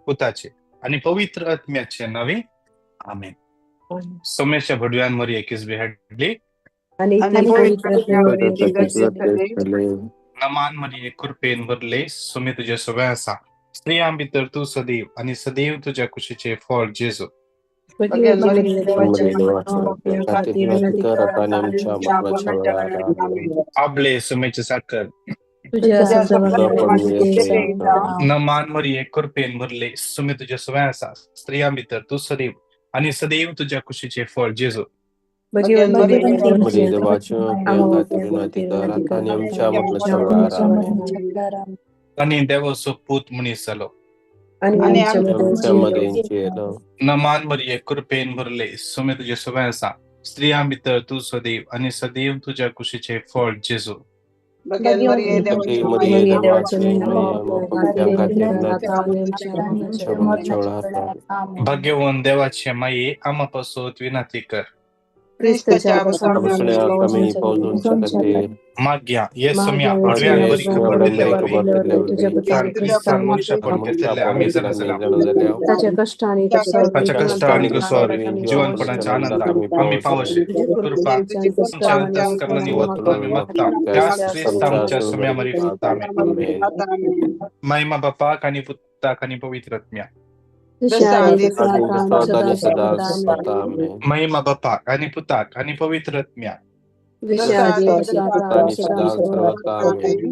पुताचे आनी पवित्र आत्म्याचे नावे, आमेन. सोमेच्या भडव्यान मरिये किसबी हाडली. आनी पवित्र. नमान मरिये, कृपेन भरले, सुमी तुजे सगळे आसा, स्त्रियां भितर तूं सदैव आनी सदैव तुज्या कुशीचे फळ जेजू. आबले सुमेचे साखर. नमान मरिये, कृपेन भरले, सुमी तुजे सगळे आसा, स्त्रियां भितर तूं सदैव आनी सदैव तुज्या कुशीचे फळ जेजू. आनी देवाचो पूत मनीस जालो. नमान मरिये, कृपेन भरले, सुमी तुजे सगळे आसा, स्त्रियां भितर तूं सदैव आनी सदैव तुज्या कुशीचे फळ जेजू. भाग्यवंत देवाचे माये, आमा पासत विनंती कर. माग्या येसम्या भडव्यान बरी खबर दिल्ले वरवीं क्रिस्तान मनुष्यपण घेतिल्ले आमी जाणा जाल्या. ताच्या कश्ट आनी गोसवार जिवनपणाच्या आनंदाक आमी पावशे कृपा आमच्या अंतस्करणांनी वचून आमी मागता त्याच क्रिस्ता आमच्या सुम्या मारिफत, आमेन. महिमा बापाक आनी पुताक आनी पवित्र आत्म्या. महिमा बापाक आनी पुताक आनी पवित्र आत्म्या.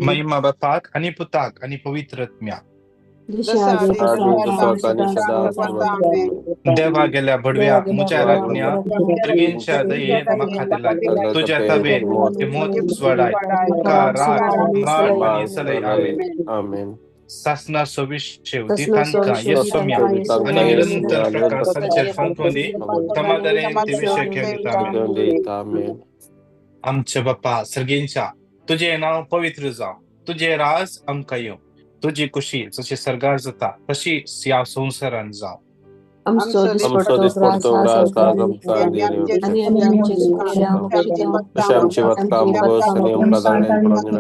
महिमा बापाक आनी पुताक आनी पवित्र आत्म्या. देवा गेल्या भडव्या म्हज्या राज्ञा, भुरग्यांच्या दयेन म्हाका दिलाय तुज्या तवेन ते मोत उजवाडाय तुका राख सांबाळ आनी चलय, आमेन. सासना सविशेव दी तांकां येसोम्या आनी निरंतर प्रकाशांचेर फांकून दी समाधानेन ते विशय घेवन, आमेन. आमच्या बापा सर्गींच्या, तुजें नांव पवित्र जावं, तुजें राज आमकां येवं, तुजी खुशी जशी सर्गार जाता तशी ह्या संवसारान जावं. आमचो दिसपडतो ग्रास आज आमकां दी, तशें आमची वखदां मोगोस आनी आमकां जाणें पडूंक.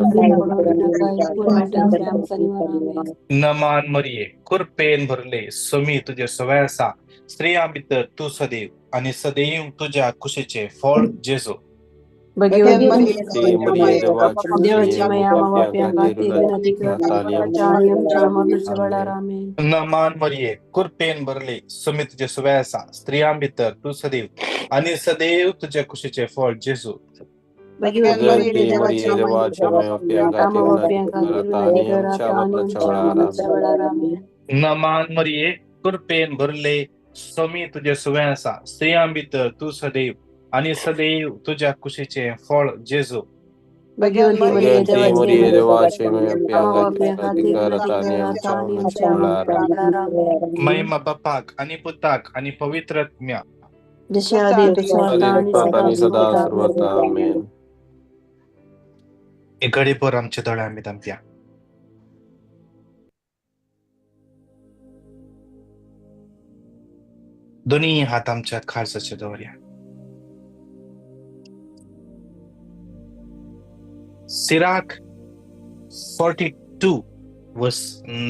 नमान मरिये, कृपेन भरले, समी तुजे सवय आसा, स्त्रियां भितर तूं सदैव आनी सदैव तुज्या कुशीचें फळ जेजू. नमान मरिये, कृपेन भरले, समी तुजे सवय आसा, स्त्रियां भितर तूं सदैव आनी सदैव तुज्या कुशीचें फळ जेजू. नमान मरिये, कृपेन भरले, समी तुजे सुवें आसा, स्त्रियां भितर तूं सदैव आनी सदैव तुज्या कुशीचें फळ जेजू. महिमा बापाक आनी पुताक आनी पवित्र आत्म्या. एक घडीभर आमच्या दोळे आमी धांपया. दोन्ही हात आमच्या काळजाचेर दवरया. Sirach 42 verse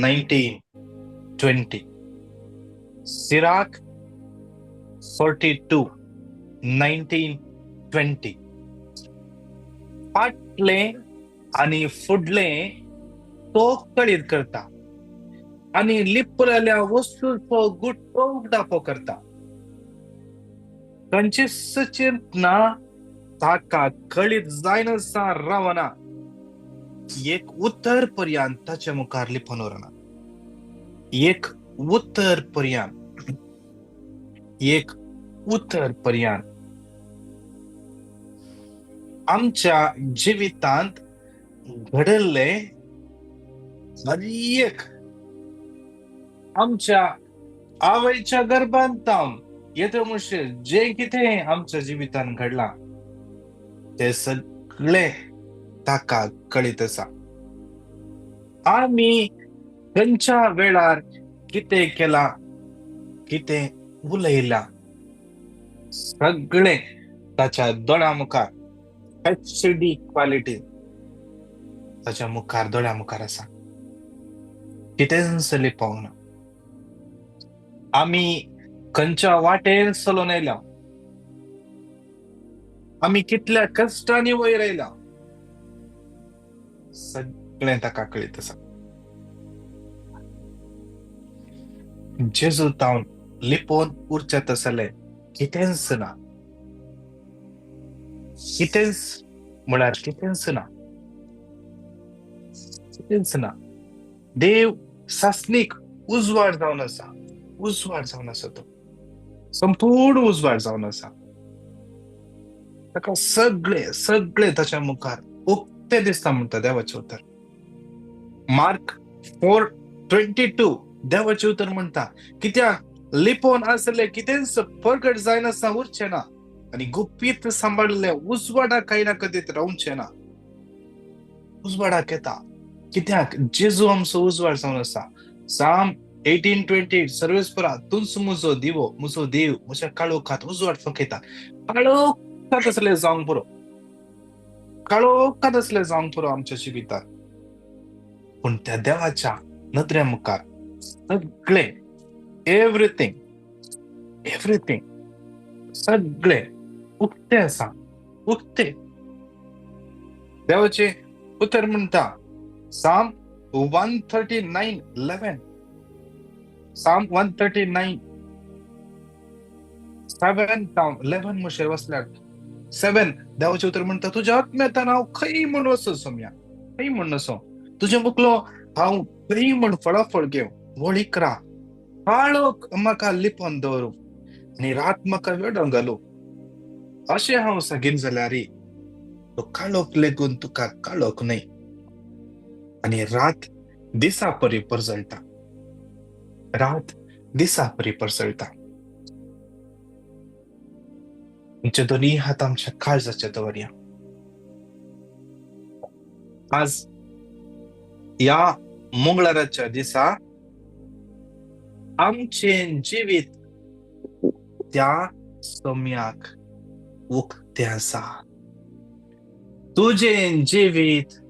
19 20. Sirach 42 19 20. फाटलें आनी फुडलें तो कळीत करता आनी लिपलेल्या वस्तूचो गुट्टो उगडापो करता. खंयचीच चिंतना ताका कळीत जायनासतना रावना, एक उतर पर्यंत ताच्या मुखार लिपून उरना. एक उतर पर्यंत, एक उतर पर्यंत. आमच्या जिवितांत घडिल्लें हर एक, आमच्या आवयच्या गर्भांत येते मुशीर जें कितें आमच्या जिवितांत घडलां ते सगळे ताका कळीत आसा. आमी खंयच्या वेळार कितें केलां, कितें उलयलां, सगळें ताच्या दोळ्या मुखार HD quality ताच्या मुखार दोळ्या मुखार आसा. कितेंच लिपोवंक ना. आमी खंयच्या वाटेन चलोवन आयल्या, आमी कितल्या कश्टांनी वयर आयल्या, सगळें ताका कळीत आसा. जेजू तावन लिपोवन उरचें तसलें कितेंच ना, कितेंच म्हळ्यार कितेंच ना, कितेंच ना. देव सासणीक उजवाड जावन आसा, उजवाड जावन आसा, तो संपूर्ण उजवाड जावन आसा. ताका सगळे सगळे ताच्या मुखार उक्ते दिसता म्हणटा देवाचें उतर. मार्क 4:22 देवाचें उतर म्हणटा, कित्याक लिपोवन आसले कितेंच परगट जायनासतना उरचें ना आनी गुपीत सांबाळिल्लें उजवाडाक कांय ना कदीत रावचें ना. उजवाडाक येता कित्याक जेजू आमचो उजवाड जावन आसा. साम 18:28 सर्वेस्परा तूंच म्हजो दिवो, म्हजो देव, म्हज्या काळोखात उजवाड फकयता. काळोखात आसलें जावंक पुरो, काळोखात आसलें जावंक पुरो आमच्या जिवितांत, पूण त्या देवाच्या नदरे मुखार सगळें, एवरीथींग एवरीथींग सगळें उक्तें आसा, उक्तें. देवाचें उतर म्हणटा साम 139:11, साम 139:7-11 मुशेर वसल्यार 7 देवाचें उतर म्हणटा, तुज्या आत्म्यातान हांव खंय म्हूण वचो सोम्या, खंय म्हूण वचो, तुजें मुखलो हांव खंय म्हूण फळाफळ घेवं, वळीकरा काळोख म्हाका लिपोवन दवरूं आनी रात म्हाका वेडोवंक घालूं, अशें हांव सांगीन जाल्यार तो काळोख लेगून तुका काळोख न्हय आनी रात दिसा परी परजळटा, रात दिसा परी परजळटा. आमचे दोनूय हात आमच्या काळजाचे दवरया. आज ह्या मंगळाराच्या दिसा आमचें जिवीत त्या सम्याक उक्तें आसा, तुजें जिवीत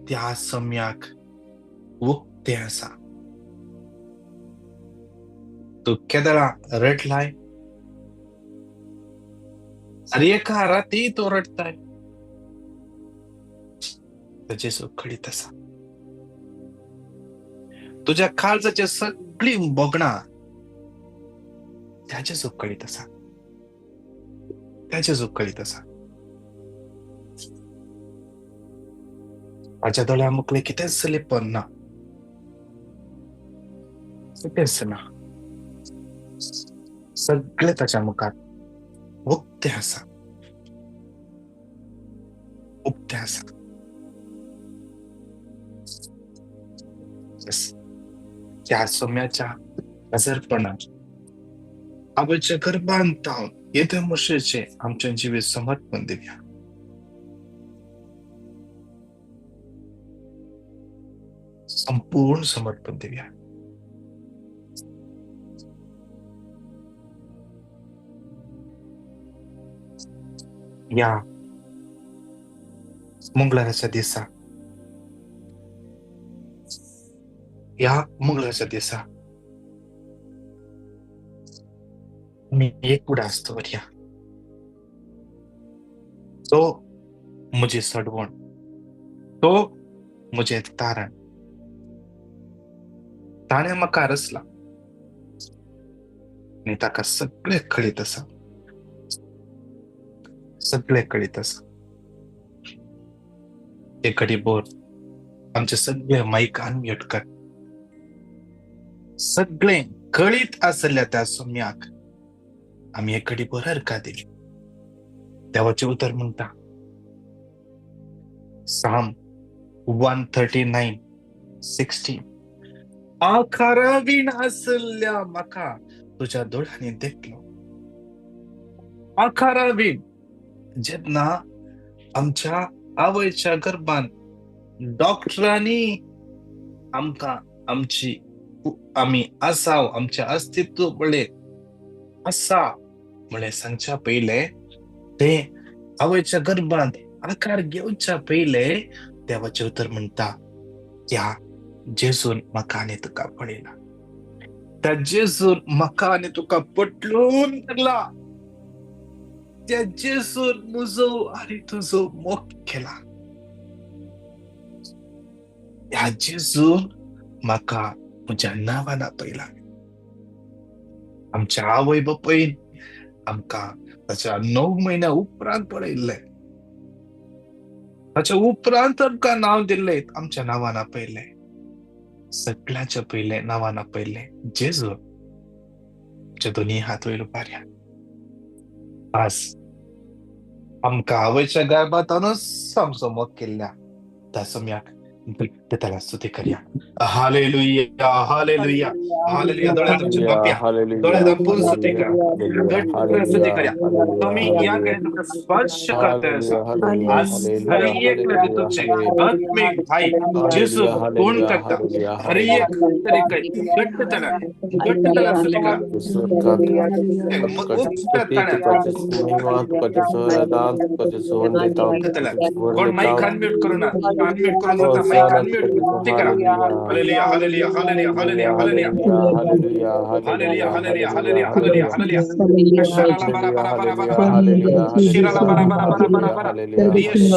त्या सम्याक उक्तें आसा. तूं केदळा रडलाय, आनी एका राती तूं रडटाय, जेजू कळीत आसा. तुज्या काळजाचे सगळीं भोगणां त्या जेजूक कळीत आसा, त्या जेजूक कळीत आसा. ताच्या दोळ्या मुखले कितेंच लिपोवन ना, कितेंच ना, सगळें ताच्या मुखार उक्तें आसा, उक्तें आसा. त्या सोम्याच्या हजरपणान आवयच्या गर्भांत तावन येद्या मोशेचें आमचें जिवीत समर्पण दिवया. संपूर्ण समर्पण दिवया. ह्या मंगळाराच्या दिसा, ह्या मंगळाराच्या दिसा आमी एक उडास दवरया, तो म्हजी सडवण, तो म्हजें तारण, ताणें म्हाका रचला आनी ताका सगळें कळीत आसा, सगळें कळीत आसा. एक घडी भर आमचे सगळे मायक अनम्यूट कर. सगळें कळीत आसल्या त्या सोम्याक आमी एक घडी भर हरका दिली. देवाचें उतर म्हणटा साम 139:16, आकारावीण आसल्या म्हाका तुज्या दोळ्यांनी देखलो. आकारावीण जेन्ना आमच्या आवयच्या गर्भान डॉक्टरांनी आमकां आमची आमी आसाव, आमचें अस्तित्व पळय आसा म्हळें सांगच्या पयलें, ते आवयच्या गर्भांत आकार घेवच्या पयले देवाचें उतर म्हणटा, त्या जेजून म्हाका आनी तुका पळयला. त्या जेजून म्हाका आनी तुका पटलून लागला. त्या जेजून म्हजो आनी तुजो मोग केला. ह्या जेजून म्हाका म्हज्या नांवान आपयला. आमच्या आवय बापायन आमकां ताच्या 9 म्हयन्या उपरांत पळयल्लें. ताच्या उपरांत आमकां नांव दिल्लें, आमच्या नांवान आपयलें. सगळ्याच्या पयलें नांवान आपयल्लें जेजू. आमच्या दोनी हात वयर उबारया. आज आमकां आवयच्या गर्भांतूच आमचो मोग केल्ल्या त्या सम्याक त्याला स्तुती करया. Hallelujah, hallelujah, hallelujah. दोळे तुमचे धांपया, दोळे धांपून स्तुती करा, घट्ट स्तुती करया. तुम्ही याकडे तुमचा स्पर्श करताय असा आज हर एक तुमचे आत्मिक भाई जेजू कोण करता हर एक तरीके घट्ट तणा घट्ट तणा स्तुती करा. कोण माईक अनम्यूट करू ना, अनम्यूट करून जाता माईक अनम्यूट करा. Hallelujah, hallelujah, hallelujah, hallelujah, hallelujah, hallelujah, hallelujah, hallelujah, hallelujah, hallelujah. Shirala बरा बरा बरा बरा बरा, शिराला बरा बरा बरा बरा बरा,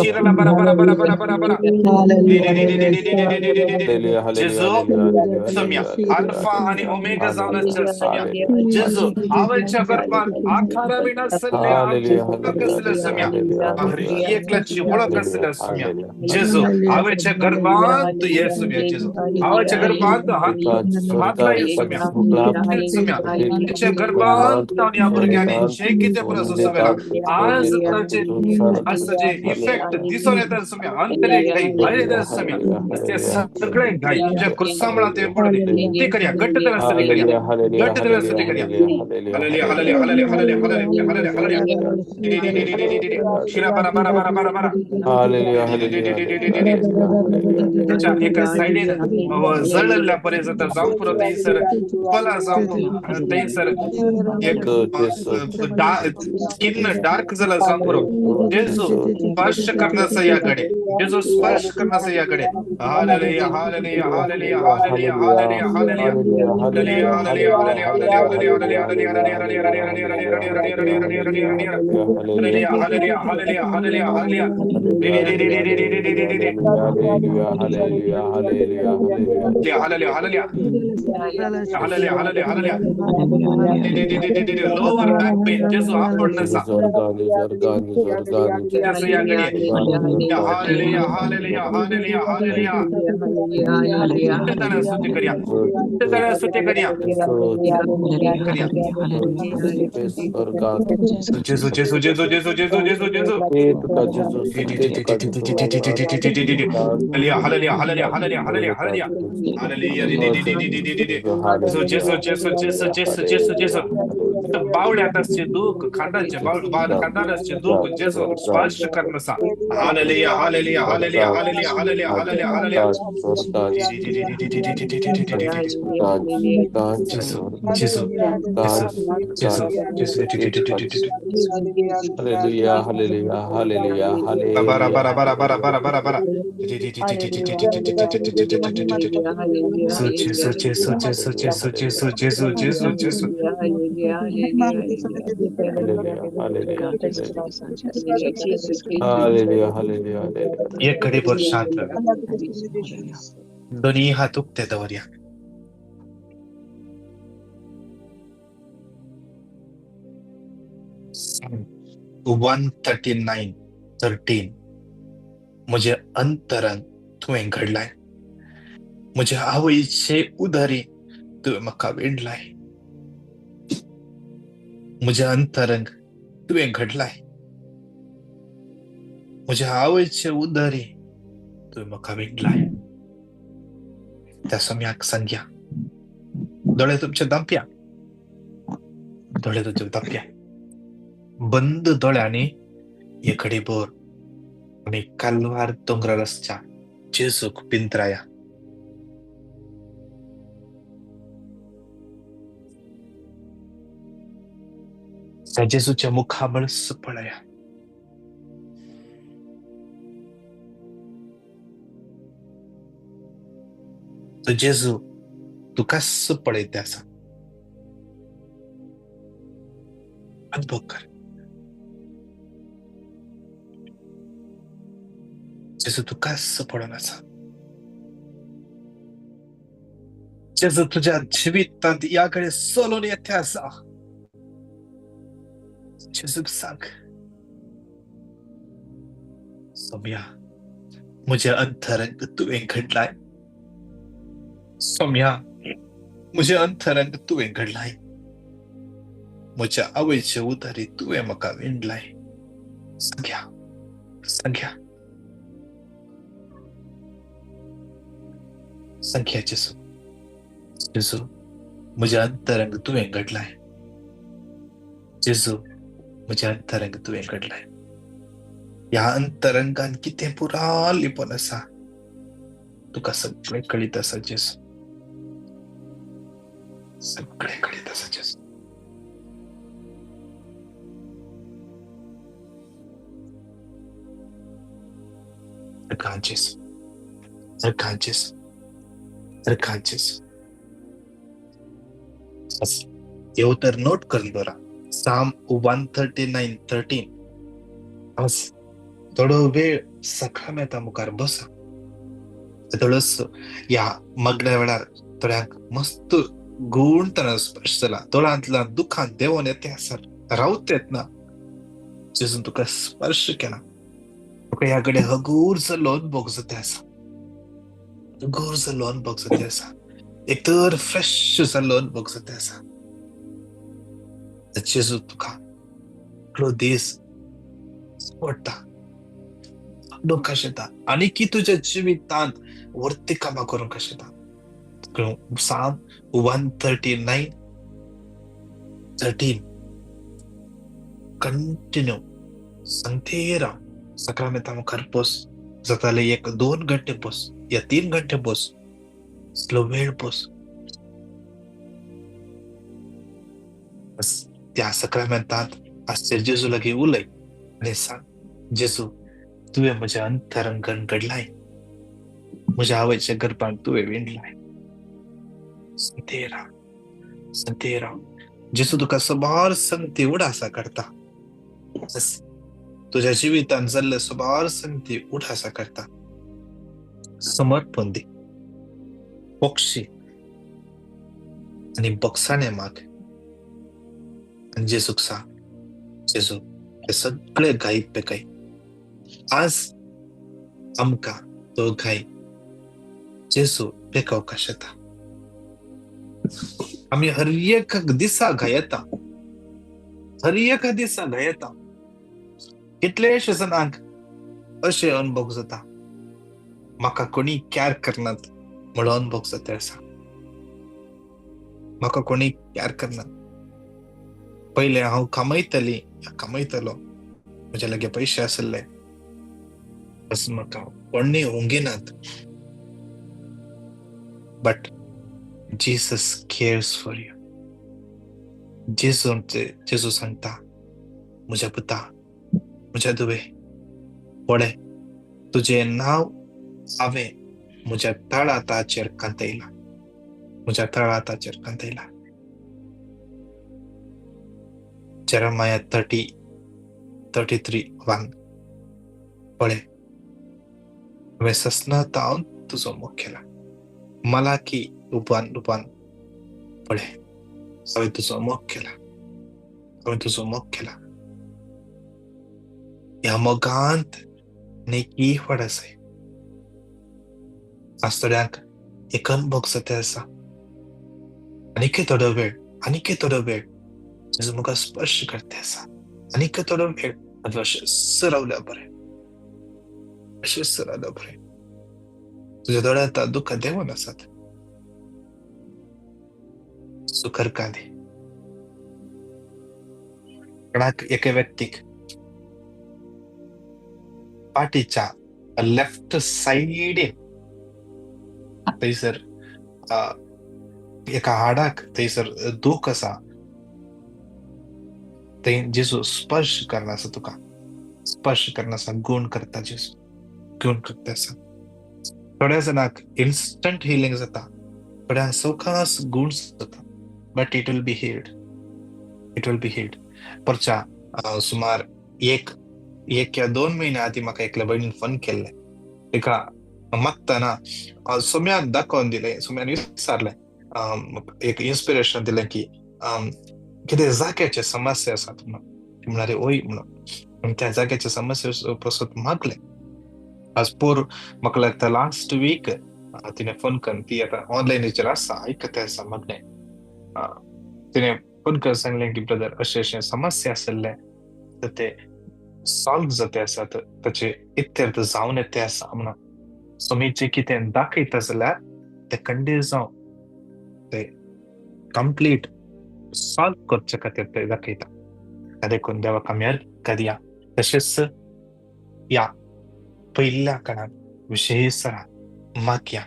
शिराला बरा बरा बरा बरा बरा बरा. जेजू सम्या अल्फा आणि ओमेगा जाऊन सम्या जेजू आवयच्या गर्भात आकारा विना सल्ले आमची सम्या हर एकल्याची ओळख असल्या सम्या जेजू आवयच्या गर्भात ये सम्या जेजू आवयच्या गर्भात हात लाय सम्या सम्या त्याच्या गर्भात या भुरग्यांनी जे कितें पुरो सगळा आज ताचे आज ताचे इफेक्ट दिसून येता सम्या अंतरे घाई भायर येता सम्या ते सगळे घाई तुझ्या क्रुसामुळे ते पडले ते करया. घट्ट त्याला स्तुती करया, घट्ट त्याला स्तुती करया. Hallelujah, hallelujah, hallelujah, hallelujah, hallelujah, hallelujah. शिरा बरा बरा बरा बरा बरा. त्याच्या एका सायडीन जळिल्ल्या परे जाता जावं पुरो थंयसर पला जावं थंयसर एक स्किन डार्क जाला जावं पुरो. जेजू स्पर्श करण्याचा याकडे, जेजू स्पर्श करण्याचा याकडे. Hallelujah, hallelujah, hallelujah, hallelujah, hallelujah, hallelujah, hallelujah, hallelujah, hallelujah, hallelujah, hallelujah, hallelujah, hallelujah, hallelujah, hallelujah. Hallelujah, hallelujah, hallelujah, hallelujah, hallelujah. Lower back pain जेजू आपणसा जेजू याकडे. Hallelujah, hallelujah, hallelujah, hallelujah. स्तुती करया, स्तुती करया. जेजू जेजू जेजू जेजू जेजू जेजू जेजू. Hallelujah, hallelujah, hallelujah, hallelujah, hallelujah, hallelujah, hallelujah. जेजू जेजू जेजू जेजू जेजू जेजू. बावळ्यात असचे दुःख, खांदाचे खांदार असचे दुःख जेजू स्पर्श करनसा. Hallelujah, hallelujah, hallelujah, hallelujah, hallelujah, hallelujah, hallelujah. जेजू जेजू जेजू जेजू जेजू. Hallelujah, hallelujah, hallelujah, hallelujah. बरा बरा बरा बरा बरा बरा बरा. जेजू जेजू जेजू जेजू जेजू जेजू जेजू जेजू. Hallelujah, hallelujah, hallelujah. एक घडीभर शांत राहा. दोन्ही हात उक्ते दवरया. One 39:13. म्हजें अंतरंग तुवें घडलाय, म्हज्या आवयचे उदारी तुवें म्हाका विणलाय. म्हजें अंतरंग तुवें घडलाय, म्हज्या आवयचे उदारी तुवें म्हाका विणलाय. त्या सम्याक सांगया. दोळे तुमचे धांपया, दोळे तुमचे धांपया. बंद दोळ्यांनी हे घडीभर आमी कालवार दोंगरार आसच्या जेजूक पिंत्राया. त्या जेजूच्या मुखामळ पळया. तो जेजू तुकाच पळयता आसा. अनुभव कर. जेजू तुकाच पडून आसा. जेजू तुज्या जिवितांत ह्या कडेन चलून येते आसा. जेजूक सांग, सोम्या म्हजें अंतरंग तुवें घडलाय. सोम्या म्हजें अंतरंग तुवें घडलाय. म्हज्या आवयचे उदारी तुवें म्हाका विणलाय. सांग्या सांग्या सांग्या जेजू, जेजू म्हजें अंतरंग तुवें घडलाय. जेजू म्हजें अंतरंग तुवें घडलाय. ह्या अंतरंगान कितें पुरा लिपोन आसा तुका सगळें कळीत आसा जेजू, सगळें कळीत आसा जेजू. जेजू, जेजू, जेजू. हे तर नोट करून दवरा. Psalm 139:13. आज थोडो वेळ सकाळमेता मुखार बसा. थोडोसो ह्या मगड्या वेळार थोड्यांक मस्त गुण स्पर्श जाला. दोळांतल्या दुखान देंवोन येते आसा, रावत येतना जेजून तुका स्पर्श केला. तुका ह्या कडेन हगूर जाल्लो अनुभव जाता आसा, हगूर जाल्लो अनुभव जाता आसा, एक तर फ्रेश जाल्लो अनुभव जाता आसा. जेजू तुका इतलो दीस पडटा कशें येता आनी की तुज्या जिवितांत वर्ती कामां करूंक कशें येता. Psalm 139:13 कंटिन्यू सांगते राव. सकाळमेता मुखार बस, जाताले 1-2 घंटे बस या 3 घंटे बस, स्लो वेळ बस. त्या सकाळमेंतांत आज जेजू लागीं उलय आनी सांग, जेजू तुवें म्हजें अंतरंगण घडलाय, म्हज्या आवयच्या गर्भान तुवें विणलाय. संते राव, संते राव. जेजू तुका सबार संगती उडासा करता. तुज्या जिवितान जाल्ले सबार संगती उडासा करता. समर्पण दी, पक्षी आनी बक्षाणे माग आनी जेजूक सांग, जेजू हे सगळे गाय पेकाय. आज आमकां तो गाय जेजू पेकोवंक शकता. आमी हर एक दिसा गायता, हर एका दिसा गायता. कितलेशे जाणांक अशें अनुभव जाता, म्हाका कोणी कॅर करनात म्हणून अनुभव जाता आसा. म्हाका कोणी कॅर करनात. पयलें हांव कमयतली, कमयतलो, म्हज्या लागीं पयशे आसले, बस म्हाका कोणी उंगिनात. But Jesus cares for you. जेजू सांगता, म्हज्या पुता, म्हज्या दुवे, पळय तुजें नांव हांवें म्हज्या तळाताचेर कांतयलां, म्हज्या तळाताचेर कांतयलां. Jeremiah 30:33-1. पळय हांवें ससनातावन तुजो मोग केला. मलाकी 1:1. पळय हांवें तुजो मोग केला, हांवें तुजो मोग केला. ह्या मोगांत नेकी फड आसाय. आज थोड्यांक एक अनुभव जाता आसा. आनीक थोडो वेळ, आनीक थोडो वेळ जेजू म्हाका स्पर्श करता आसा. आनीक थोडो वेळ अशेंच रावल्या बरें, अशेंच रावल्या बरें. तुज्या दोळ्यांत दुखां देंवोन आसात. सुखर दी कोणाक एके व्यक्तीक पाटीच्या लेफ्ट सायडीन थंयसर एका हाडाक थंयसर दूख आसा, थंय जेजू स्पर्श करना आसा, तुका स्पर्श करना आसा, गुण करता जेजू, गुण करता आसा. थोड्या जाणांक इन्स्टंट हिलिंग जाता, थोड्यांक सवकास गुण जाता, but it will be healed. It will be healed. परच्या सुमार एक एक या 2 म्हयन्या आदीं म्हाका एकल्या भयणीन फोन केल्लें. तिका मागतना सोम्यान दाखोवन दिलें, सोम्यान विचारलें, एक इन्स्पिरेशन दिलें की कितें जाग्याचे समस्या आसात म्हणून. ती म्हणाली ओय म्हणून. त्या जाग्याच्या समस्ये पासून मागलें. आज पोर म्हाका लागता लास्ट वीक तिणें फोन करून, ती आतां ऑनलायनाचेर आसा, आयकता आसा मागणें. तिणें फोन करून सांगलें की ब्रदर अशें अशें समस्या आशिल्लें तर ते सॉल्व जाते आसात, ताचे इत्यर्थ जावन येते आसा म्हणून. सोमीचें कितें दाखयता जाल्यार तें खंडीत जावं ते कंप्लीट सॉल्व करचे खातीर ते दाखयता. देखून देवाक आमी अर्घ दिया. तशेंच ह्या पयल्या काळान विशेश मागया,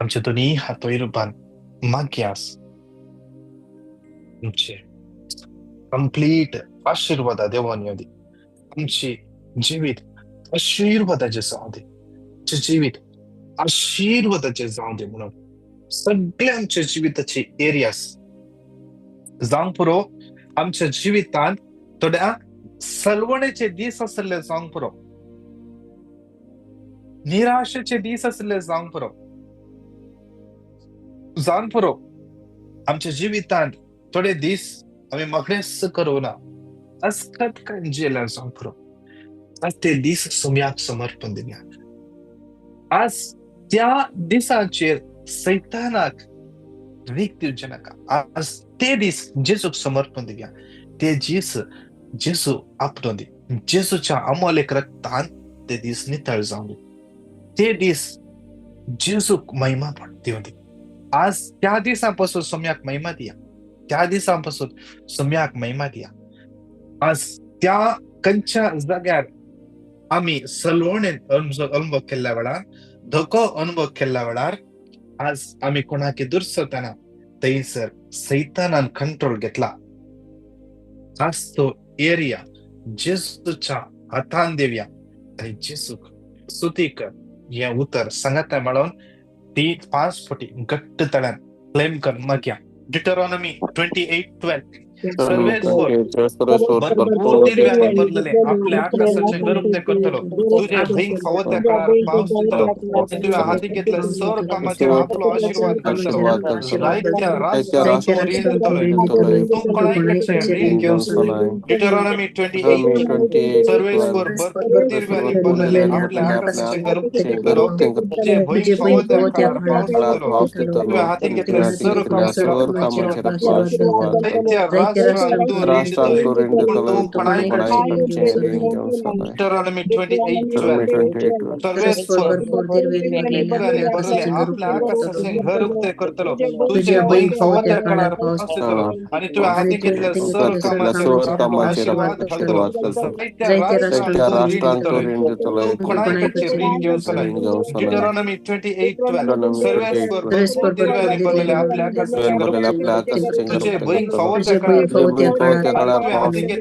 आमचे दोनूय हात वयर बांद मागया, आमचे कंप्लीट आशिर्वादा देवान येवं दी, आमची जिवीत आशिर्वादाचें जावं दी, आमचें जिवीत आशिर्वादाचें जावं दी म्हणून सगळे आमच्या जिविताचे एरियास जावंक पुरो. आमच्या जिवितांत थोड्या सलवणेचे दीस आशिल्ले जावंक पुरो, निराशेचे दीस आशिल्ले जावंक पुरो, जावंक पुरो. आमच्या जिवितांत थोडे दीस आमी मागणेच करूं ना, अस्कत जियेल्यार जावंक पुरो. आज ते दीस सोम्याक समर्पण दिल्या. आज त्या दिसाचेर सैतानाक रीक दिवचें नाका. आज ते दीस जेजूक समर्पण दिवया. ते दीस जेजू आपलो दी, जेजूच्या अमोलेक रक्तान ते दीस नितळ जावं दी, ते दीस जेजूक महिमा दिवं दी. आज त्या दिसां पासून सोम्याक महिमा दिया, त्या दिसां पासून सोम्याक महिमा दिया. आज त्या खंयच्या जाग्यार आमी सलवणेन अनुभव केल्ल्या वेळार, धोको अनुभव केल्ल्या वेळार आज आमी कोणाक दुरसतना थंयसर सैतानान कंट्रोल घेतला. आज तो एरिया जेजूच्या हातान देवया आनी जेजूक स्तुती कर हें उतर सांगाता मेळोवन ती 5 फावटी घट्ट तळ्यान क्लेम कर मागया. डिटरॉनॉमी 28:12 सर्वेस्पर भरपूर दिव्यांनी भरलेले आपल्या आकाशाचे घर उक्ते करतलो, तुजे भंय फावो त्या काळार पावस दितलो, तुवें हाती घेतले सर कामाचेर आपलो आशिर्वाद घालतलो, जायत्या राष्ट्रांक तूं रीण दितलो, तूं कोणाय रीण घेवचो न्हय. डिटरॉनॉमी 28 सर्वेस्पर भरपूर दिव्यांनी भरलेले आपल्या आकाशाचे घर उक्ते करतलो, तुजे भंय फावो त्या काळार पावस दितलो, तुवें हाती घेतले सर कामाचेर आपलो आशिर्वाद घालतलो, जायत्या राष्ट्रांक तूं रीण दितलो, Deuteronomy 28:12 सर्वेस्पर आपल्या आकाशाचें घर उक्ते करतलो, तुजे भंय फावो त्या काळार पावस दितलो आनी तुवें हाती घेतले सर कामाचेर आशिर्वाद घालतलो, जायत्या राष्ट्रांक तूं रीण दितलो, तूं कोणाय रीण घेवचो न्हय. Deuteronomy 28:12 सर्वेस्पर भरपूर दिव्यांनी भरलेले आपल्या आकाशाचें घर उक्ते करतलो, तुजे भंय फावो त्या काळार पावस दितलो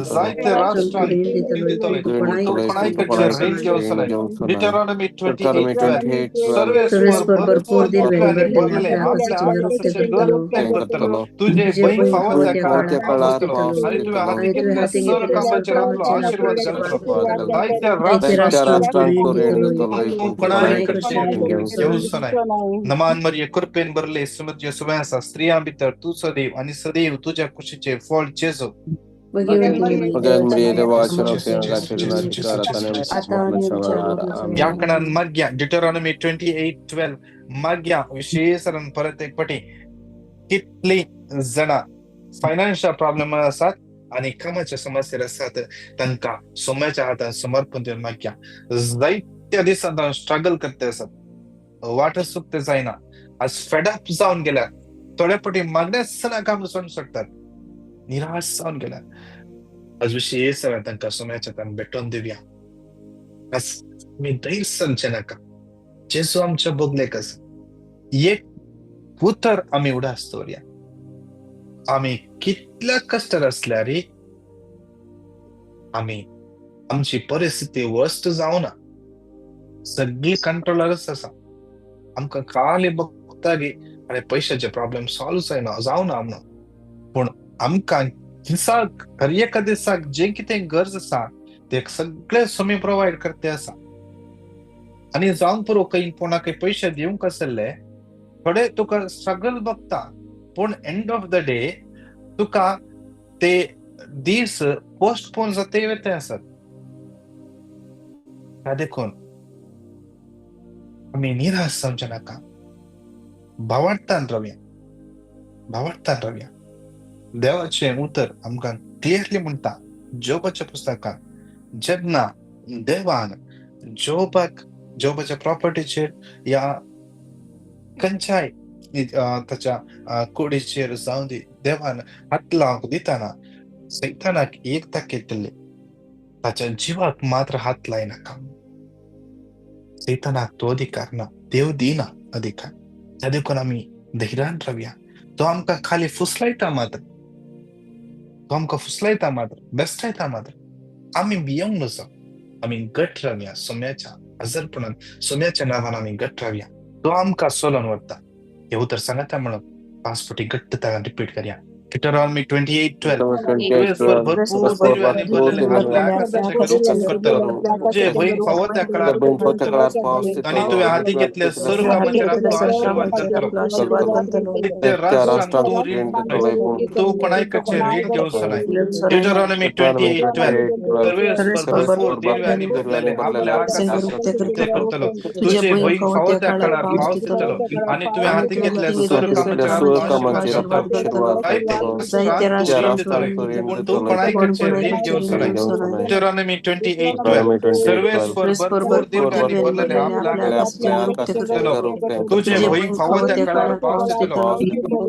जायत्या राष्ट्रांक रीण दितलो, तूं कोणाय रीण घेवचो न्हय. Deuteronomy 28:12 सर्वेस्पर भरपूर दिव्यांनी भरलेले आपल्या आकाशाचें घर उक्ते करतलो, तुजे भंय फावो त्या काळार पावस दितलो आनी तुवें हाती घेतले सर कामाचेर आपलो आशिर्वाद घालतलो, जायत्या राष्ट्रांक तूं रीण दितलो, तूं कोणाय रीण घेवचो न्हय. नमान मरिये कृपेन भरले सुमत्य सुवे आसा, स्त्रियां भितर तूं सदैव आनी सदैव तुज्या कुशीचें फळ जेजू. ह्या कणान मागया. डिटरॉनॉमी 28:12 मागया. विशेष परत एक पटी कितली जाणां फायनान्शियल प्रॉब्लेम आसात आनी कामाच्या समस्या आसात तांकां सोम्याच्या हातान समर्पण दिवन मागया. जायत्या दिसांत स्ट्रगल करते आसात, वाटच चुकते जायना, आज फेडअप जावन गेल्यात, थोड्या पटी मागण्याच ना काम सोडून शकतात, निराश जावन गेल्यात. आज विशेष तांकां सोम्याच्या हातान भेटोवन दिवया. आज आमी धैर्य सांगचें नाका, जेजू आमच्या बोगलेक आसा. एक उतर आमी उडास दवरया, आमी कितल्या कश्टार आसल्यार आमी आमची परिस्थिती वर्स्ट जावना, सगळी कंट्रोलरच आसा. आमकां काली सोदतागी आनी पयशाचे प्रॉब्लेम सॉल्व जायना जावना म्हणून. पूण आमकां दिसाक हर एका दिसाक जें कितें गरज आसा ते सगळे सोमी प्रोवायड करते आसा. आनी जावंक पुरो खंय कोणाकय पयशे दिवंक आसले थोडे तुका स्ट्रगल बघता, पूण एंड ऑफ the day तुका ते दीस पोस्टपोन जाते वते आसात. देखून आमी निराश जावचे नाका, भावार्थान रावया, भावार्थान रावया. देवाचें उतर आमकां क्लियरली म्हणटा जोबाच्या पुस्तकांत, जेन्ना देवान जोबाक जोबाच्या प्रॉपर्टीचेर या खंयच्याय ताच्या कुडीचेर जावं दी देवान हात लावंक दितना सैतानाक एक ताकीद दिल्ली, ताच्या जिवाक मात्र हात लायनाका. सैतानाक तो अधिकार ना, देव दिना अधिकार. त्या देखून आमी धैर्यान रावया. तो आमकां खाली फुसलायता मात्र, तो आमकां फुसलायता मात्र, बेस्टायता मात्र. आमी भियोंक नजो, आमी घट रावया. सोम्याच्या हजरपणान, सोम्याच्या नांवान आमी घट रावया. तो आमकां सोलोन व्हरता. हे उतर सांगता म्हणून 5 फावटी घट्ट ताका रिपीट करया. Deuteronomy 28:12. भरपूर दिव्यांनी भरलेले आपल्या आकाशाचे घर उकते करतलो, तुजे भंय फावो त्या काळार आनी तुवें हाती घेतले सर्व कामाचेर आपलो आशीर्वाद करतलो. त्या राष्ट्रांत तूं रीण दितलो, तूं कोणायकडचें रीण घेवचो नाय. Deuteronomy 28:12. सर्वेस्पर भरपूर दिव्यांनी भरलेले आपल्या आकाशाचे घर उकते करतलो, तुजे भंय फावो त्या काळार पावस दितलो आनी तुवें हाती घेतले सर्व कामाचेर आपलो आशीर्वाद करतलो. Deuteronomy 28:12. सर्वेस्पर भरपूर दिव्यांनी भरलेले आपल्या आकाशाचे घर करतलो, तुजे भंय फावो त्या काळार पावस दितलो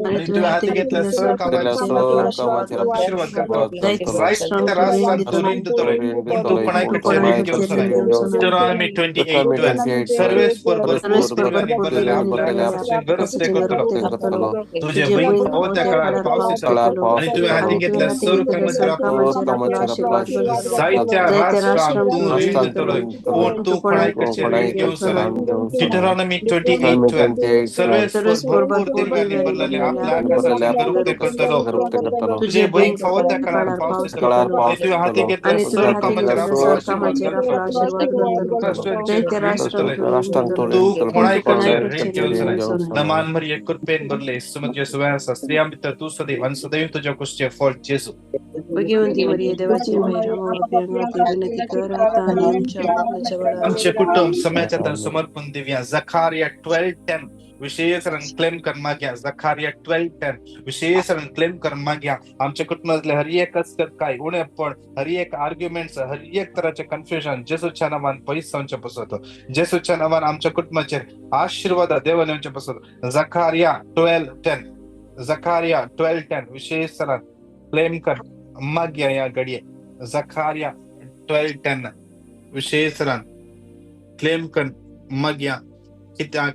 आनी तुवें हाती घेतले सर्व कामाचेर आशीर्वाद करतलो. जायत्या राष्ट्रांत तूं रीण दितलो, पूण तूं कोणायकडचें रीण घेवचो नाय. Deuteronomy 28:12. सर्वेस्पर भरपूर दिव्यांनी भरलेले आपल्या आकाशाचे घर उकते करतलो, तुजे भंय फावो त्या काळार पावस दितलो आनी तुवें हाती घेतल्या सर्व कामाचेर जायत्या राष्ट्रांत तूं रीण दितलो, पूण तूं कोणायकडचें रीण घेवचो नाय. Deuteronomy 28:12. सर्वेस्पर भरपूर दिव्यांनी भरलेले आपल्या आकाशाचे घर उकते करतलो, तुजे भंय फावो त्या काळार पावस दितलो आनी तुवें हाती घेतल्या सर्व कामाचेर आपलो आशीर्वाद करतलो. तूं कोणायकडचें रीण घेवचो नाय. नमान मरिये कृपेन भरले सुमत सुव्या आसा, स्त्रियां भितर तूं सदैव आनी सदैव तुज्या कुशीचें फळ जेजू. भगवंती मरिये देवाची विनंती कर आता आणि आमच्या मरणाच्या वेळा. आमचे कुटुंब समाजाच्या हातान समर्पण दिवया. जखारिया 12:10 विशेष क्लेम कर माग्या. जखारिया 12:10 विशेष क्लेम कर माग्या. आमच्या कुटुंबातले हर एक कसकत काय उणेपण, हर एक आर्ग्युमेंट्स, हर एक तराचे कन्फ्युजन जेसूच्या नांवान पयस जावचें पसत. जेसूच्या नांवान आमच्या कुटुंबाचेर आशीर्वाद देवान येवचें पसत. जखारिया 12:10, जखारिया 12:10 विशेष क्लेम कर माग्या ह्या घडये. जखारिया 12:10 विशेष क्लेम कर माग्या. कित्याक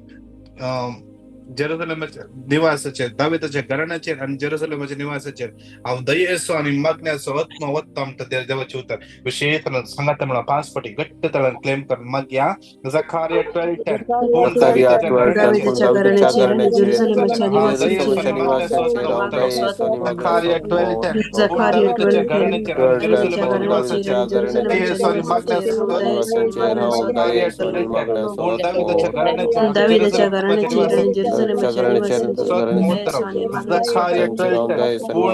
जेरुसलेमाच्या निवासाचेर, दाविदाच्या घराण्याचेर आनी जेरुसलेमाच्या निवासाचेर हांव दयेचो आनी मागण्याचो आत्मा वत्ता म्हणटा देवाचें उतर. विशेष सांगाता म्हणून 5 फावटी घट्ट तळान क्लेम कर माग्या. जखारिया 12:10. पूण दाविदाच्या घराण्याचेर जखारिया 12:10. पूण दाविदाच्या घराण्याचेर आनी जेरुसलेमाच्या निवासाचेर दयेचो आनी मागण्याचो 12:10. पूण दाविदाच्या घराण्याचेर आनी जेरुसलेमाच्या निवासाचेर जखारिया 12:10. पूण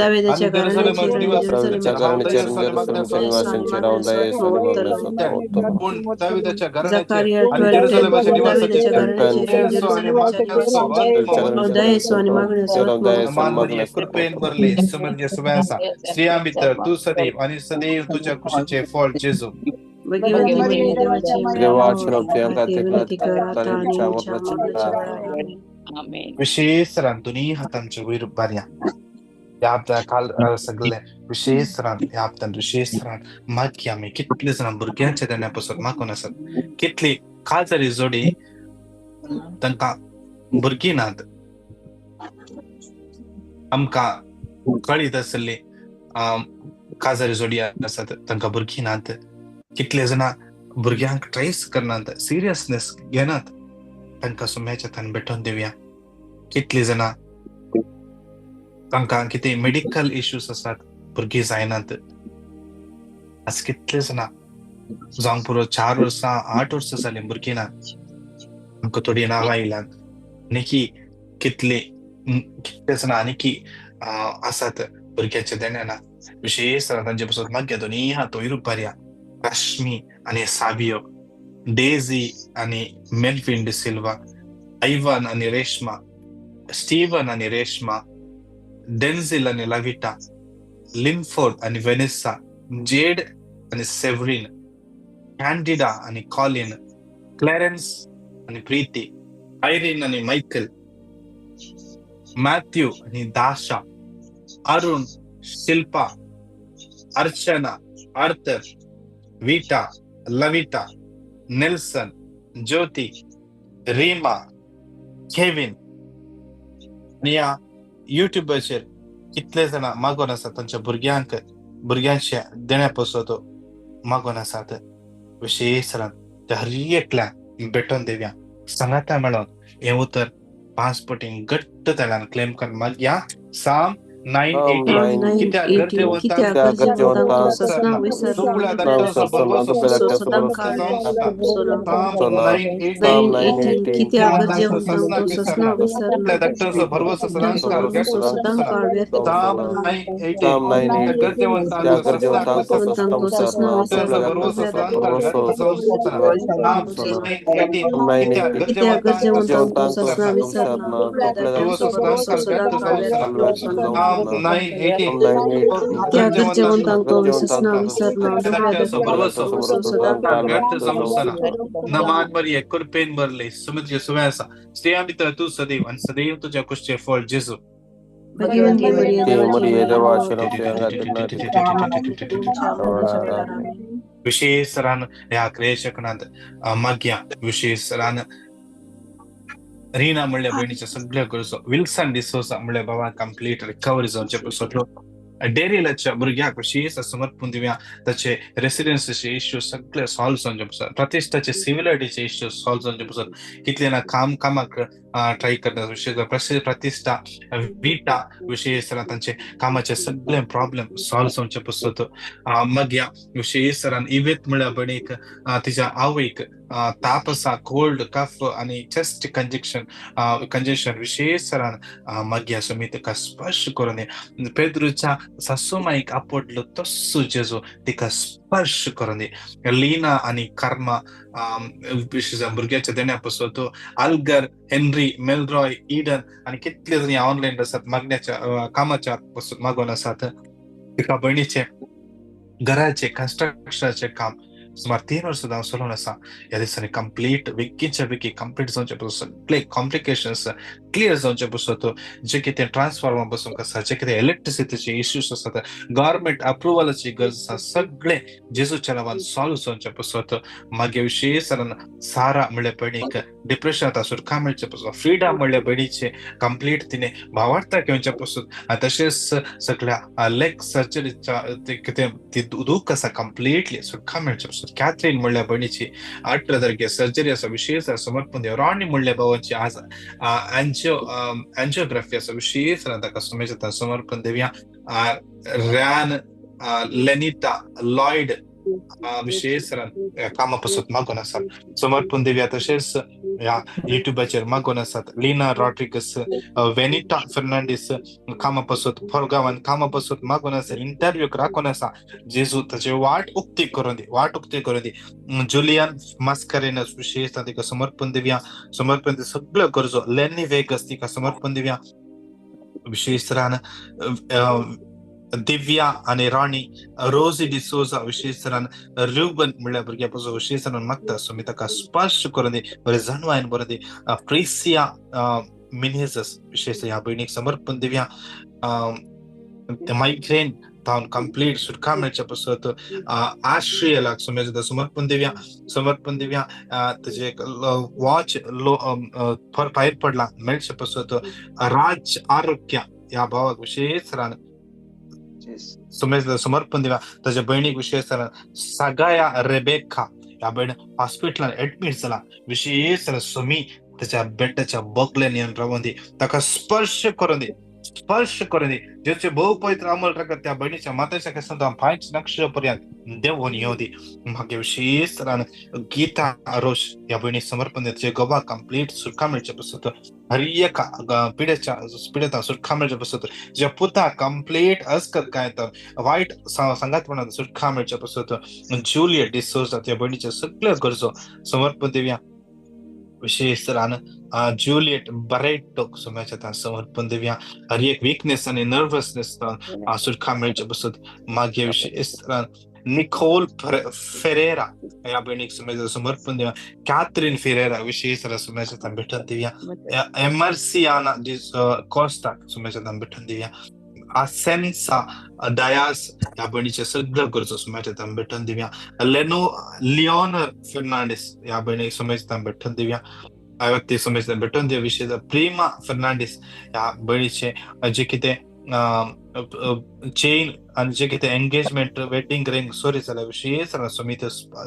दाविदाच्या घराण्याचेर आनी जेरुसलेमाच्या निवासाचेर दयेचो आनी मागण्याचो. मान मरिये कृपेन भरले सुमत सुव्या आसा, स्त्रियां भितर तूं सदैव आनी सदैव तुज्या कुशीचें फळ जेजू. भगवंती मरिये देवाची विनंती कर आता आणि आमच्या मरणाच्या वेळा. विशेष दोन्ही हातांचे वयर बारया. ह्या हप्त्या काल सगळे विशेष ह्या हप्त्यान विशेष मागया. आमी कितले जाणां भुरग्यांच्या देण्या पासून मागून आसात, कितली काजारी जोडी तांकां भुरगीं नात. आमकां कळीत आसली काजारी जोडी आसात तांकां भुरगीं नात. कितले जाणां भुरग्यांक ट्रेस करनात, सिरियसनेस घेनात. तांकां सुम्याच्या हातान भेटोवन दिवया. कितलीं जाणां तांकां कितें मेडिकल इश्यूज आसात, भुरगीं जायनात. आज कितले जाणां जावंक पुरो 4 वर्सां 8 वर्सां जालीं भुरगीं ना, आमकां थोडीं नांवां येयल्यात. आनीकी कितले कितले जाणां आनीकी आसात भुरग्याच्या देण्या ना. विशेष तांचे पासून मागया दोनी हात वयर उबारया. रश्मी आनी सावियो, डेझी आनी मेल्विन डिसिल्वा, आयवन आनी रेश्मा, स्टीवन आनी रेश्मा, डेन्झिल आनी लविटा, लिनफोर्ड आनी वेनेसा, जेड आनी सेवरीन, कॅन्डिडा आनी कॉलिन, क्लॅरन्स आनी प्रीती, आयरीन आनी मायकल, मॅथ्यू आनी Dasha, Arun, Shilpa, Archana, Arthur, Vita, Lavita, Nelson, Jyoti, Reema, Kevin. आनी ह्या युट्यूबाचेर कितले जाणां मागोन आसात तांच्या भुरग्यांक भुरग्यांच्या देण्या पासत मागोन आसात. विशेष त्या हर एकल्याक भेटोवन दिवया. सांगाता मेळोन हें उतर 5 पटीन घट्ट तळान क्लेम कर मागया. साम 9:18 कित्याक गरजेवंतांक नमान मरिये कृपेन भरले सुमित्र सुव्यासा स्त्रियां भितर तूं सदैव आनी सदैव तुज्या कुशचें फळ जेजू. विशेष रान ह्या क्रियेशकणांत मागया. विशेष रान रीना म्हणल्या भयणीच्या सगळ्या गरजो, विल्सन डिसोजा म्हणल्या बाबा कंप्लीट रिकवरी जावचे पसलो. डेरिलाच्या भुरग्याक विशेष समर्पण दिवया. ताचे रेसिडेन्सीचे इश्यू सगळे सॉल्व जावचे पसत, प्रतिश्ठाचे सिव्हिलिटीचे इश्यू सॉल्व जावचे पसत. कितले ना कामाक ट्राय करता विशेष प्रतिश्ठा विटा विशेष तांचे कामाचे सगळे प्रॉब्लेम सॉल्व जावचे पसत. मागया विशेष इवेत म्हणल्या भयणीक तिच्या आवयक ताप आसा, कोल्ड कफ आनी चेस्ट कंजेशन विशेष मागया सुमी तिका स्पर्श करून दी. पेद्रूच्या सासूमाईक आपडलो तस्सो जेजू तिका स्पर्श करून दी. लीना आनी कर्मा विशेष भुरग्याच्या देण्या पासून अल्गर, हेनरी, मेलरॉय, इडन आनी कितले जाणी ऑनलायन आसात मागण्याच्या कामाच्या पासून मागोवन आसात. तिका भयणीचे घराचे कन्स्ट्रक्शनाचे काम सुमार 3 वर्सां जावन चलोवन आसा. ह्या दिसांनी कंप्लीट बेगीनच्या बेगीन कंप्लीट जावचे पसून सगळे कॉम्प्लिकेशन्स क्लियर जावचे पसून जे कितें ट्रान्सफॉर्मर बसूंक आसा, जे कितें इलेक्ट्रिसिटीचे इश्यूज आसात, गव्हर्मेंट अप्रुवलाची गरज आसा, सगळे जेजूच्या नांवान सॉल्व जावचे पसून. मागीर विशेष सारा म्हणल्या भयणीक डिप्रेशन आतां सुटका मेळचे पसून, फ्रीडम म्हणल्या भयणीचे कंप्लीट तिणें भावार्थ घेवचे पसून, आनी तशेंच सगळ्या लेग सर्जरीच्या कितें ती दूख आसा कंप्लिटली सुटका मेळचे पसून. कॅथरीन म्हणल्या भयणीची 18 तारखे सर्जरी आसा विशेष समर्पण दिवया. रॉनी म्हणल्या भावाची आज अँजिओग्राफी आसा विशेष ताका सुमेश समर्पण दिवया. रॅन, लेनिता, लॉयड विशेष कामा पासून मागून आसात समर्पण दिवया. तशेंच ह्या युट्यूबाचेर मागून आसात लीना रॉड्रिगस, वेनिटा फर्नांडीस कामा पासून फोरगांवान कामा पासून मागून आसा, इंटरव्यूक राखून आसा. जेजू ताची वाट उक्ती करून दी, वाट उक्ती करून दी. जुलियन मास्करेनस विशेष तिका समर्पण दिवया. समर्पण दी सगळ्यो गरजो. लेनी वेगस तिका समर्पण दिवया. विशेष रान दिव्या आनी राणी, रोजी डिसोजा विशेष रुबन म्हणल्या भुरग्या पासून विशेष मागता सुमी ताका स्पर्श करून दी, बरें जाणवायन बरें दी. प्रिसिया मिनेजस विशेष ह्या भयणीक समर्पण दिवया. मायग्रेन तावन कंप्लीट सुटका मेळचे पासत आश्रयलाक सुमेज समर्पण दिवया. समर्पण दिवया. ताजे वॉच लो भायर पडला मेळचे पासत. राज आरोग्य ह्या भावाक विशेष सुमेज समर्पण दिवया. ताच्या भयणीक विशेष सगाया रेबेका ह्या भयण हॉस्पिटलान एडमीट जाला विशेष सुमी ताच्या बेटाच्या बगल्यान येवन रावून दी, ताका स्पर्श करून दी, स्पर्श करून दी. जेचे भोव पवित्र अमल रगत त्या बहिणीच्या मातेच्या केसांत पांच नक्ष पर्यंत देवून येऊ दी. मागे विशेष तरान गीता रोष ह्या भयणी समर्पण दिता, गोवा कंप्लीट सुटका मेळचे पसत, हर एका पिडेच्या पिडेता सुटका मेळचे पसत, ज्या पुता कंप्लीट अस्कत काय तर वायट सांगातपणान सुटका मेळचे पसत. जुलियट डिसोजा त्या भयणीच्या सगळ्यो गरजो समर्पण दिवया. विशेष तरान जुलियट बरेटो सुम्याच्या समर्पण दिवया. हर एक वीकनेस आणि नर्वसनेस सुटका मेळचे पसत. मागे विशेष तरान निकोल फेरेरा ह्या भयणीक सुम्याच्या समर्पण दिवया. कॅथरीन फेरेरा विशेष तरा सुम्याच्या भेटून दिवया. एमर्सियाना कोस्ता सुम्याच्या भेटून दिवया. आसेन्सा डयास ह्या भयणीचे सगळ्यो गरजो सुम्याच्या भेटून दिवया. लेनो लिओनर फर्नांडीस ह्या भयणीक सुम्याच्या भेटून दिवया. ह्या व्यक्ती सुम्याच्या भेटून दिवया. विशेष प्रेमा फर्नांडीस ह्या भयणीचे जे कितें चेन आनी जे कितें एंगेजमेंट वेडिंग रिंग सोरी जाल्या विशेष सुमित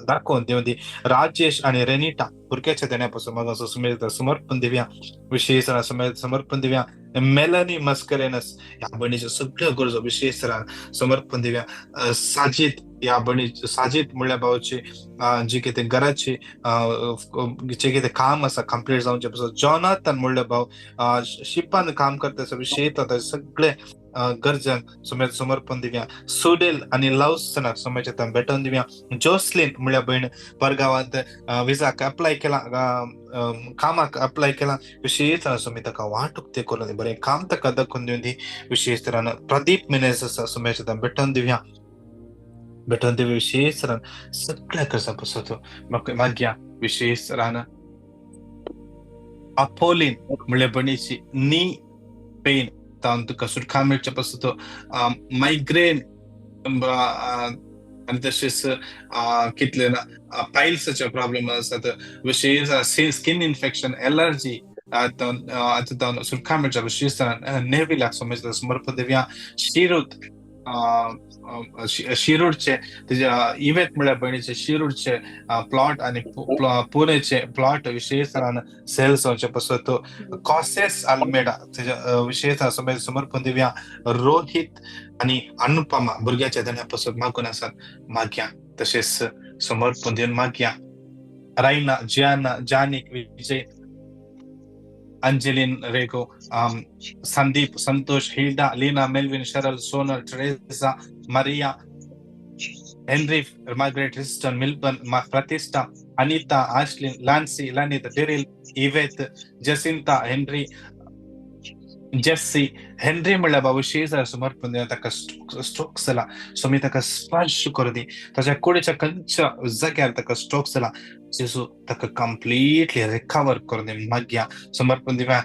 दाखोवन दिवन दी. राजेश आनी रेनिटा भुरग्याच्या देण्या पासून म्हाका सुमित समर्पण दिवया. विशेष समर्पण दिवया. मेलनी मस्करेनस ह्या भयणीच्यो सगळ्यो गरजो विशेष समर्पण दिवया. साजीद ह्या भयणी साजीद म्हणल्या भावाची जी कितें घराची जे कितें काम आसा कंप्लीट जावचें पसून. जॉनाथन म्हणल्या भाव शिपान काम करता विशेष सगळे गरजांक समर्पण दिवया. सुडेल आनी लवसनाक सुमेच्या भेटोवन दिवया. जोसलीन म्हणल्या भयण परगांवांत विजाक अप्लाय केला, कामाक अप्लाय केला, विशेष सुमी ताका वाट उक्ते करून दी, बरें काम ताका दाखोवन दिवन दी. विशेष तरान प्रदीप मिनेझ सुमेच्या भेटोवन दिवया, भेटोवन दिवया. विशेष तरान सगळ्या गरजां पसत मागया. विशेष तरान अपोलीन म्हणल्या भयणीची नी पेन तावन तुका सुटका मेळचे पसत, मायग्रेन आनी तशेंच कितले पायल्साचे प्रॉब्लेम आसात, विशेष स्किन इन्फेक्शन एलर्जी तावन सुटका मेळचे विशेष नेविलाक समर्पण दिवया. शिरूत शिरूरचे इवेत म्हळ्यार भयणीचे शिरूरचे प्लॉट आनी पुणेचे प्लॉट विशेष सेल्स जावचे पसत. कॉसेस आल्मेडा विशेष समर्पण दिवया. रोहित आनी अनुपमा भुरग्याच्या देण्या पसत मागून आसात मागया, तशेंच समर्पण दिवन मागया. Raina Gianna Janik Vijay Angeline Rego Sandeep Santosh Hilda Leena Melvin Sharal Sonal Teresa Maria Henry Margaret Tristan Milburn Pratishtha Anita Ashlin Lancy Lanith Daryl Yvette Jacinta Henry Jesse Henry म्हणल्यार बाबू शेजार समर्पण दिवन ताका स्ट्रोक जाला, स्वामी ताका स्पर्श करूं दी, ताच्या कुडीच्या खंयच्या जाग्यार ताका स्ट्रोक जाला जेजू ताका कंप्लिटली रिकवर करून दी. मागया समर्पण दिवया.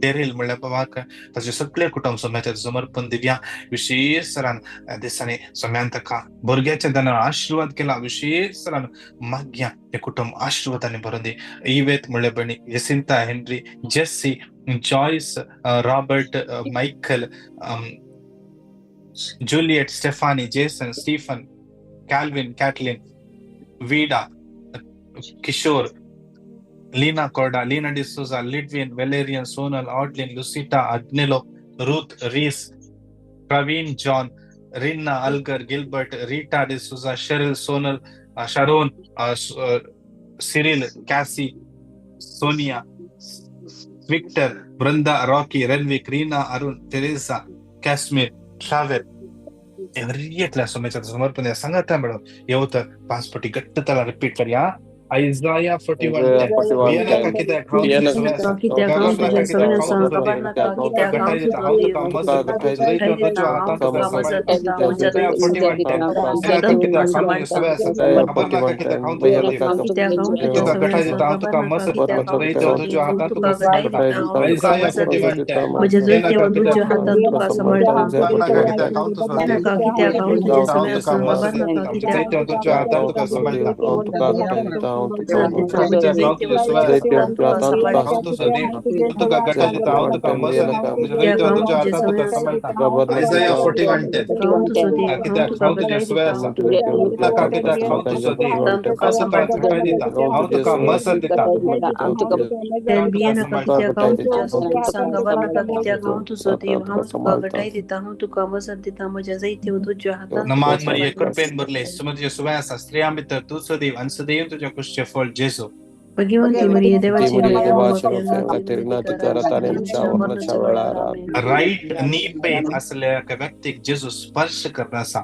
डेरील म्हणल्यार बाबाक ताचे सगळे कुटुंब स्वाम्याचें समर्पण दिवया. विशेष तरान दिसांनी स्वाम्यान ताका भुरग्याच्या दानान आशिर्वाद केला, विशेष तरान मागया ते कुटुंब आशिर्वादांनी भरून दी. इवेत म्हणल्यार भयणी Jacinta Henry Jesse Joyce Robert Michael Juliet Stephanie Jason Stephen Calvin Caitlin Vida Kishore Leena Korda Leena D'Souza Lidwin Valerian Sonal Adlin Lucita Agnelo Ruth Rees Praveen John Rinna Algar Gilbert Rita D'Souza Cheryl Sonal Sharon Cyril Cassie Sonia Victor Vrinda Rocky Renwick Reena Arun Teresa Kashmir Travel every class समर्पण सांगता madam येवतर 5 पटी घट्ट त्याला repeat करूया. Isaiah 41:10 हांव तुजें सुवाय आसा. हांव तूं तुका गटाय दिता, हांव तुका मजत दिता, म्हज्या दैव तुज्या हातांत तुका सांबाळटा. आयजाया 41:10. कित्याक हांव तुजें सुवाय आसा, नाका कित्याक हांव तूं सदैव, हांव तुका घटाय दिता, हांव तुका मजत दिता. नमान मरिये, कृपेन भरले, तुझे सुवाय आसा, स्त्रियां भितर तूं सदैव आनी सदैव तुज्या कुशीचें फळ जेजू. राईट नी पेन असल्या एका व्यक्तीक जेजू स्पर्श करना आसा.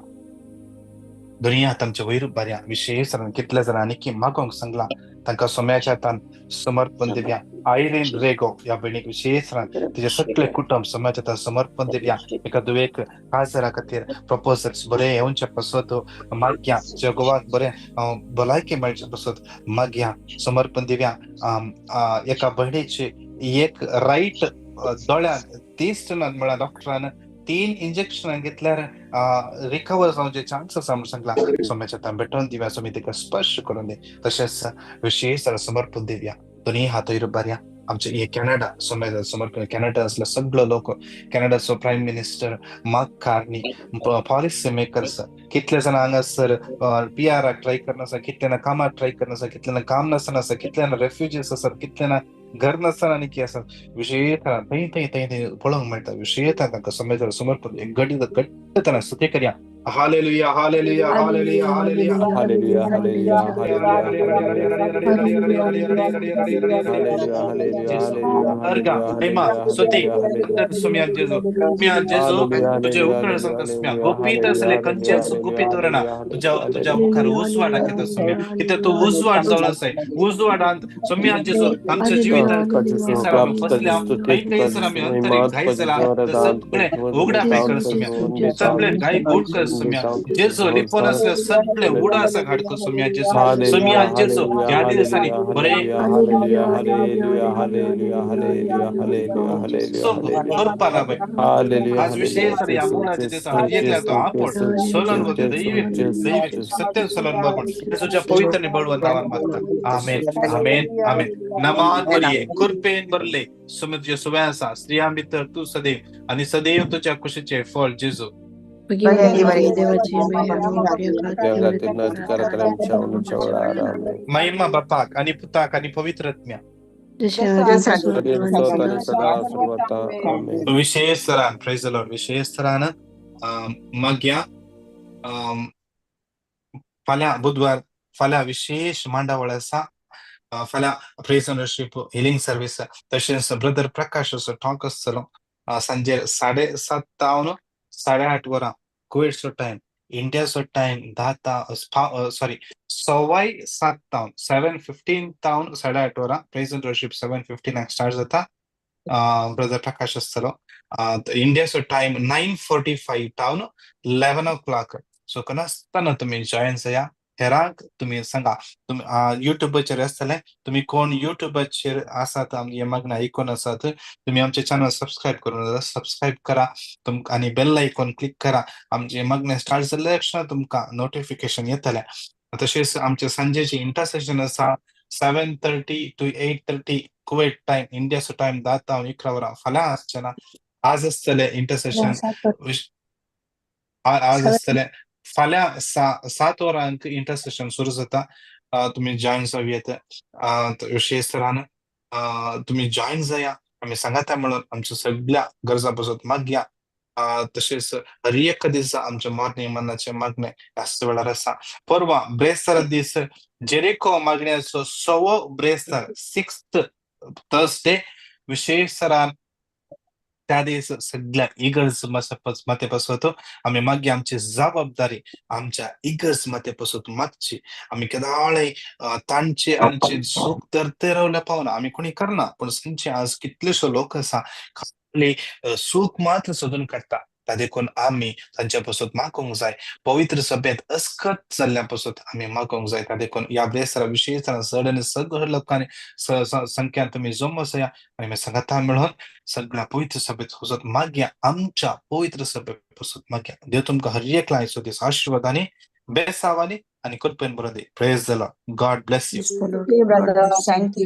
दुनिया आमच्या वयर बऱ्या विशेष कितल्या जाणांनी की मागोंक सांगला तांकां सोम्याच्या हातान समर्पण दिवया. आयरीन रेगो ह्या भयणीक विशेष तिचे सगळे कुटुंब सोम्याच्या हातान समर्पण दिवया. एका दुवेक काजरा खातीर प्रपोजल्स बरें येवचे पासत मागया, जगोवाक बरें भलायकी मेळचे पासत मागया, समर्पण दिवया. एका भयणीची एक रायट दोळ्यान दिश्ट म्हळ्यार डॉक्टरान 3 इंजेक्शन घेतल्यार रिकवर जावचे चान्स आसा म्हणून सांगला. सोम्याच्या हातान भेटोवन दिवया, सोमी तिका स्पर्श करून दी. तशेंच विशेष समर्पण दिवया. दोन्ही हात वयर बऱ्या आमचे हे कॅनडा सोम्याच्या समर्पण. कॅनडा असले सगळो लोक, कॅनडाचो prime minister Mark Carney, policy makers, कितले जाण हांगासर पीआराक ट्राय करना आसा, कितले जाणां कामाक ट्राय करना आसा, कितले जाणां काम नासतना आसा, कितले जाणां रेफ्युजीस आसात, कितले जाणां घर नासतना आनी की आसात. विशेष थंय थंय थंय थंय पळोवंक मेळटा. विशेष तांकां सोम्याच्या समर्पण एक घडी घट्ट ताणें स्तुती करया. Hallelujah, hallelujah, hallelujah, hallelujah, hallelujah, hallelujah, तुझे उकळ सांगता सुम्या गुपीत असले कंचेच गुपीत उरना तुझ्या तुझ्या मुखार उजवाड दाखयता सुम्या, कित्याक तूं उजवाड जावन आसाय. उजवाडांत सुम्या जेजू आमच्या जिवितांत आमी फसल्या, खंय खंयसर आमी अंतरीक घाय जाला, सगळे उगडा कर सुम्या, सगळे घाय गोड कर सुम्या जेजू. लिपोन असले सगळे उडासा घाडको सुम्या जेजू. सुम्या जेजू ह्या दिसांनी बरे करपाला बाय आज विशेष ह्या मुळाच्या दिसा हर एकल्या तो आपण सोलन वता दैवीक दैवीक सत्य सोलन बघून तुझ्या पवित्र आणि बळवंत नावान मागता. आमेन, आमेन, आमेन. नमान मरिये, कृपेन भरले, सुमी तुझे सुवाय आसा, स्त्रियां भितर तूं सदैव आनी सदैव तुझ्या कुशीचें फळ जेजू. महिमा बापाक आणि पुताक आणि पवित्र आत्म्या. विशेष तरान प्रेज the Lord. विशेष तरान मागया फाल्यां बुधवार फाल्यां विशेष मांडावळ आसा. फाल्यां praise and worship healing service, तशेंच ब्रदर प्रकाश असो टॉक आसतलो सांजे 7:30 तावन 8:30 वरां कुवेटचो टायम. इंडियाचो टायम 7:15 तावन 7:15 तावन 8:30 वरां. प्रेज एंड वर्शिप 7:15 स्टार्ट जाता. ब्रदर प्रकाश आसतलो. इंडियाचो टायम 9:45 तावन 11 o'clock. सो नासतना तुमी जॉयन जाया. हेरांक तुमी सांगा. तुमी युट्यूबाचेर आसतले, तुमी कोण युट्यूबाचेर आसात आमचे मागणें आयकून आसात, तुमी आमचे चॅनल सबस्क्रायब करून सबस्क्रायब करा तुमकां आनी बेल आयकॉन क्लिक करा. आमचे मागणें स्टार्ट जाल्ले क्षणा तुमकां नोटिफिकेशन येतलें. तशेंच आमचे सांजेचे इंटरसेशन आसा 7:30 to 8:30 Kuwait time. इंडियाचो टायम 10 तावन 11 वरां. फाल्यां आसचें ना, आज आसतलें इंटरसेशन, आज आसतलें. फाल्यां 7 वरांक इंटरसेशन सुरू जाता. तुमी जॉयन जावं येता. विशेष तरान तुमी जॉयन जाया. आमी सांगाता म्हणून आमच्या सगळ्या गरजां पासत मागया. तशेंच हर एक दिसा आमच्या मॉर्निंग मनाचें मागणें ह्याच वेळार आसा. परवां ब्रेस्तार दीस जेरिको मागण्याचो 6वो ब्रेस्तार, 6th Thursday. विशेष तरान त्या दीस सगळ्या इगर्ज माते पासत आमी मागीर आमची जबाबदारी आमच्या इगर्ज माते पासत मागची. आमी केदाळय तांचे आमचे सुख तर ते रावल्या पावना, आमी कोणी करना, पूण सांगचे आज कितलेशो लोक आसा खाली सुख मात्र सोदून काडटा. ता देखून आमी तांच्या पासत मागूंक जाय. पवित्र सभेंत अस्कत जाल्ल्या पासत आमी मागूंक जाय. ता देखून ह्या ब्रेस्तारा विशेष चड आनी सगळ्या लोकांनी संख्यान तुमी जमो जाया आनी आमी सांगाता मेळोन सगळ्या पवित्र सभेत पासत मागया. आमच्या पवित्र सभे पासत मागया. देव तुमकां हर एकला आयचो दीस आशिर्वाद आनी బెస్ అవ్వాలి అని కృపను. Praise the Lord. God bless you. Praise the Lord. God Brother. Bless you. Thank you.